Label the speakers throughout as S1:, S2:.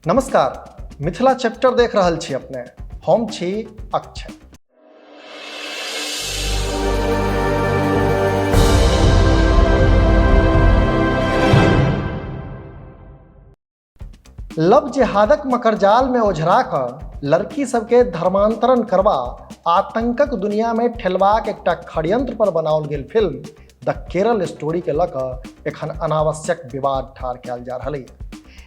S1: नमस्कार, मिथिला चैप्टर देख रहल छी अपने। हम छी अक्षय। लव जिहादक मकरजाल में ओझरा कऽ लड़की सबके धर्मांतरण करबा आतंकक दुनिया में ठेलबाक एकटा षड्यंत्र पर बनाओल गेल फिल्म द केरल स्टोरी के लऽ कऽ एखन अनावश्यक विवाद ठाढ़ कयल जा रहल अछि।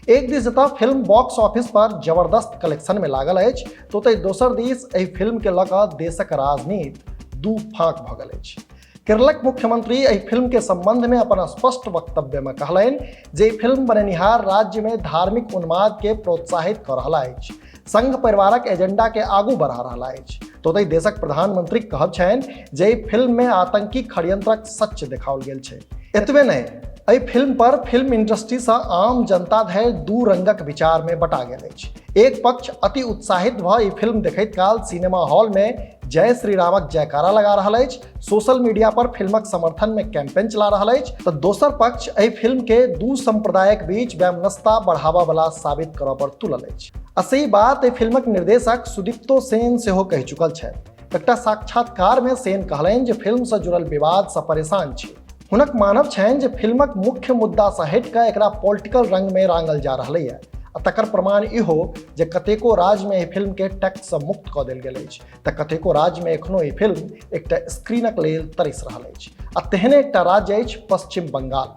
S1: एक दिस जतऽ फिल्म बॉक्स ऑफिस पर जबरदस्त कलेक्शन में लागल अछि, तऽ ओतहि दोसर दिस एहि फिल्म के लऽ कऽ देशक राजनीति दू फाँक भऽ गेल अछि। केरलक मुख्यमंत्री एहि फिल्म के संबंध में अपन स्पष्ट वक्तव्य में कहलनि जे ई फिल्म बनेनिहार राज्य में धार्मिक उन्माद के प्रोत्साहित कऽ रहल अछि, संघ परिवारक एजेंडा के आगू बढ़ा रहल अछि। तो ओतहि देशक प्रधानमंत्रीक कहब छनि जे एहि फिल्म में आतंकी षड्यंत्रक सच देखाओल गेल छै। एतबे नहि, एहि फिल्म पर फिल्म इंडस्ट्री सँ आम जनता धरि दू रंगक विचार में बटा गेल अछि। एक पक्ष अति उत्साहित भऽ ई फिल्म देखैत काल सिनेमा हॉल में जय श्री रामक जयकारा लगा रहल अछि, सोशल मीडिया पर फिल्मक समर्थन में कैंपेन चला रहल अछि, तऽ दोसर पक्ष एहि फिल्म के दू संप्रदायक बीच वैमनस्यता बढ़ाबऽ वाला साबित करऽ पर तुलल अछि। आ से ई बात एहि फिल्मक निर्देशक सुदीप्तो सेन सेहो कहि चुकल छथि। एकटा साक्षात्कार में सेन कहलनि जे फिल्म सँ जुड़ल विवाद सँ परेशान छी। हुनक मानब छनि जे फिल्मक मुख्य मुद्दा सँ हटि कऽ एकरा पॉलिटिकल रंग में रांगल जा रहलैए आ तकर प्रमाण इहो जे कतेको राज्य में एहि फिल्म के टैक्स सँ मुक्त कऽ देल गेल अछि, तऽ कतेको राज्य में एखनो ई फिल्म एकटा स्क्रीनक लेल तरसि रहल अछि। आ तेहने एकटा राज्य अछि पश्चिम बंगाल,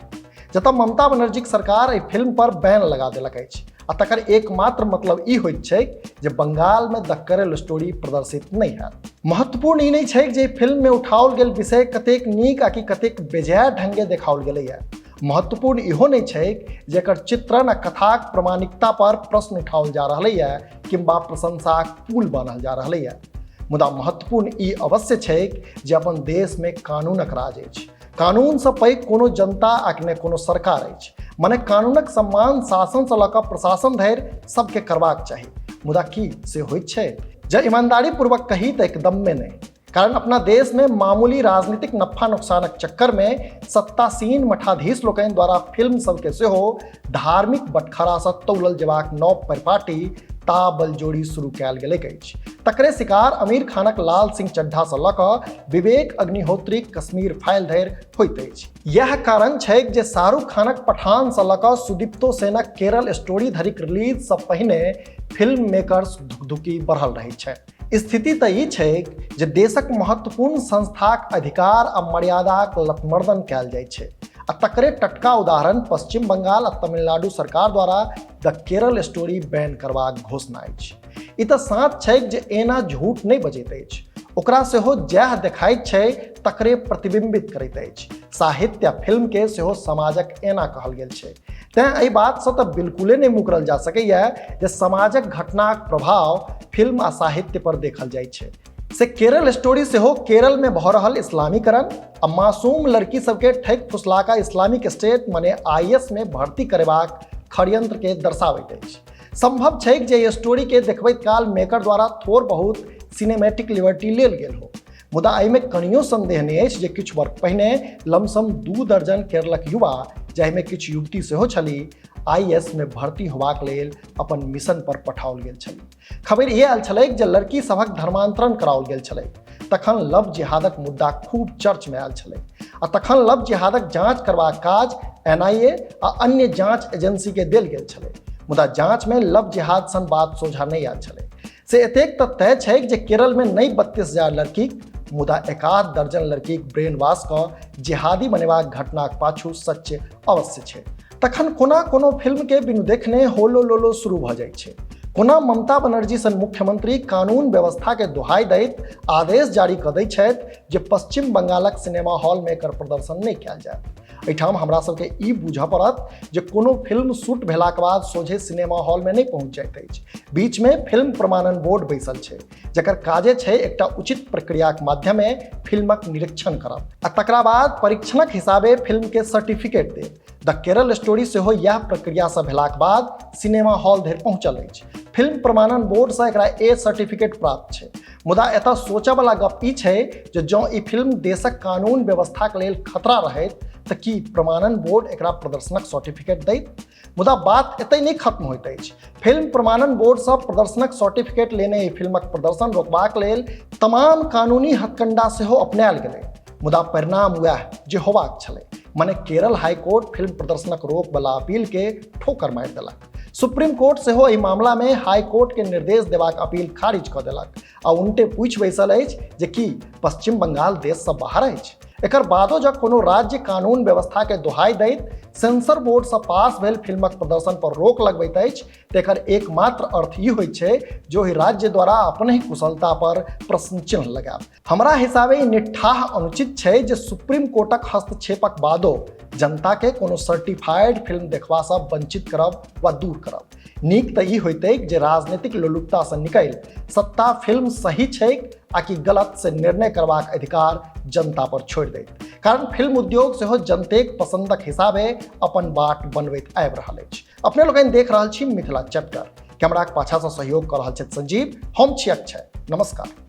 S1: जतऽ ममता बनर्जीक सरकार एहि फिल्म पर बैन लगा देलक अछि आ तकर एकमात्र मतलब ई होइत छैक जे बंगाल में द केरल स्टोरी प्रदर्शित नहि हैत। महत्वपूर्ण ई नहि छैक जे फिल्म में उठाओल गेल विषय कतेक नीक आ कि कतेक बेजाय ढंगे देखाओल गेलैए। महत्वपूर्ण इहो नहि छैक जे एकर चित्रण आ कथाक प्रमाणिकता पर प्रश्न उठाओल जा रहलैए किंबा प्रशंसाक पुल बान्हल जा रहलैए। मुदा महत्वपूर्ण ई अवश्य छैक जे अपन देश में कानूनक राज अछि। कानूनसँ पैघ कोनो जनता आ कि नहि कोनो सरकार अछि। मने कानूनक सम्मान शासनसँ लऽ कऽ प्रशासन धरि सबके करबाक चाही। मुदा की से होइत छै? जँ ईमानदारी पूर्वक कही तऽ एकदम्मे नहि। कारण अपना देश में मामूली राजनीतिक नफा नुकसानक चक्कर में सत्तासीन मठाधीश लोकनि द्वारा फिल्म सबके सेहो धार्मिक बटखरासँ तौलल जेबाक नव परिपाटी ता बलजोड़ी शुरू कयल गेलैक अछि। तकरे शिकार आमिर खानक लाल सिंह चड्ढासँ लऽ कऽ विवेक अग्निहोत्रीक कश्मीर फाइल धरि होइत अछि। इएह कारण छैक जे शाहरुख खानक पठानसँ लऽ कऽ सुदीप्तो सेनक केरल स्टोरी धरिक रिलीजसँ पहिने फिल्म मेकर्स धुकधुकी बढ़ल रहैत छथि। स्थिति तऽ ई छैक जे देशक महत्वपूर्ण संस्थाक अधिकार आ मर्यादाक लतमर्दन कयल जाइत छै आ तकरे टटका उदाहरण पश्चिम बंगाल आ तमिलनाडु सरकार द्वारा द केरल स्टोरी बैन करबाक घोषणा अछि। ई तऽ साँच छैक जे एना झूठ नहि बजैत अछि, ओकरा सेहो जएह देखाइत छै तकरे प्रतिबिंबित करैत अछि। साहित्य आ फिल्म के सेहो समाजक एना कहल गेल छै। तेँ एहि बातसँ तऽ बिल्कुले नहि मुकरल जा सकैए जे समाजक घटनाक प्रभाव फिल्म आ साहित्य पर देखल जाइत छै। से केरल स्टोरी सेहो केरल में भऽ रहल इस्लामीकरण आ मासूम लड़की सबके ठकि फुसला कऽ इस्लामिक स्टेट मने IS में भर्ती करेबाक षड्यंत्र के दर्शाबैत अछि। संभव छैक जे एहि स्टोरी के देखबैत काल मेकर द्वारा थोड़ बहुत सिनेमैटिक लिबर्टी लेल गेल हो, मुदा एहिमे कनियो संदेह नहि अछि जे किछु वर्ष पहिने लमसम 2 दर्जन केरलक युवा, जाहिमे किछु युवती सेहो छली, IS में भर्ती होबाक लेल अपन मिशन पर पठाओल गेल छली। खबरि ई आयल छलैक जे लड़की सभक धर्मांतरण कराओल गेल छलैक। तखन लव जिहादक मुद्दा खूब चर्च में आयल छलैक आ तखन लव जिहादक जांच करबाक काज NIA आ अन्य जांच एजेंसी के देल गेल छलैक। मुदा जांच में लव जिहाद सन बात सोझा नहि आयल छलैक। से एतेक तऽ तय छैक जे केरल में नहि 32,000 लड़कीक मुदा 1 दर्जन लड़कीक ब्रेन वॉश कऽ जिहादी बनेबाक घटनाक पाछू सच अवश्य छै। तखन कोना कोनो फिल्म के बिनु देखने होलो लोलो शुरू भऽ जाइत छै? कोना ममता बनर्जी सन मुख्यमंत्री कानून व्यवस्था के दोहाई दैत आदेश जारी कऽ दैत छथि जे पश्चिम बंगालक सिनेमा हॉल में एकर प्रदर्शन नहि कयल जायत? एहिठाम हमरा सबके ई बूझऽ पड़त जे कोनो फिल्म शूट भेलाक बाद सोझे सिनेमा हॉल में नहि पहुँच जाइत अछि। बीच में फिल्म प्रमाणन बोर्ड बैसल छै, जकर काजे छै एकटा उचित प्रक्रियाक माध्यमे फिल्मक निरीक्षण करब आ तकरा बाद परीक्षणक हिसाबे फिल्म के सर्टिफिकेट देब। द केरल स्टोरी सेहो इएह प्रक्रियासँ भेलाक बाद सिनेमा हॉल धरि पहुँचल अछि। फिल्म प्रमाणन बोर्डसँ एकरा ए सर्टिफिकेट प्राप्त छै। मुदा एतऽ सोचऽवला गप ई छै जे जँ ई फिल्म देशक कानून व्यवस्थाक लेल खतरा रहैत तऽ की प्रमाणन बोर्ड एकरा प्रदर्शनक सर्टिफिकेट दैत? मुदा बात एतहि नहि खत्म होइत अछि। फिल्म प्रमाणन बोर्डसँ प्रदर्शनक सर्टिफिकेट लेने एहि फिल्मक प्रदर्शन रोकबाक लेल तमाम कानूनी हथकंडा सेहो अपनायल गेलै, मुदा परिणाम वएह जे होबाक छलै। मने केरल हाईकोर्ट फिल्म प्रदर्शनक रोक वाला अपील के ठोकर मारि देलक। सुप्रीम कोर्ट सेहो एहि मामला में हाई कोर्ट के निर्देश देबाक अपील खारिज कऽ देलक आ उनटे पूछि बैसल अछि जे की पश्चिम बंगाल देशसँ बाहर अछि? एकर बादो जँ कोनो राज्य कानून व्यवस्था के दोहाई दैत सेंसर बोर्डसँ पास भेल फिल्मक प्रदर्शन पर रोक लगबैत अछि तऽ एकर एकमात्र अर्थ ई होइत छै जे ओहि राज्य द्वारा अपनहि कुशलता पर प्रश्न चिन्ह लगायब। हमरा हिसाबे ई निट्ठाह अनुचित छै जे सुप्रीम कोर्टक हस्तक्षेपक बादो जनताके कोनो सर्टिफाइड फिल्म देखबासँ वंचित करब वा दूर करब। नीक तऽ ई होइतैक जे राजनीतिक लोलुपतासँ निकलि सत्ता फिल्म सही छैक आ कि गलत से निर्णय करबाक अधिकार जनता पर छोड़ि दैत, कारण फिल्म उद्योग सेहो जनतेक पसंदक हिसाबे अपन बाट बनबैत आबि रहल अछि। अपने लोकनि देख रहल छी मिथिला चैप्टर। कैमराक पाछासँ सहयोग कऽ रहल छथि संजीव, हम छी अक्षय। नमस्कार।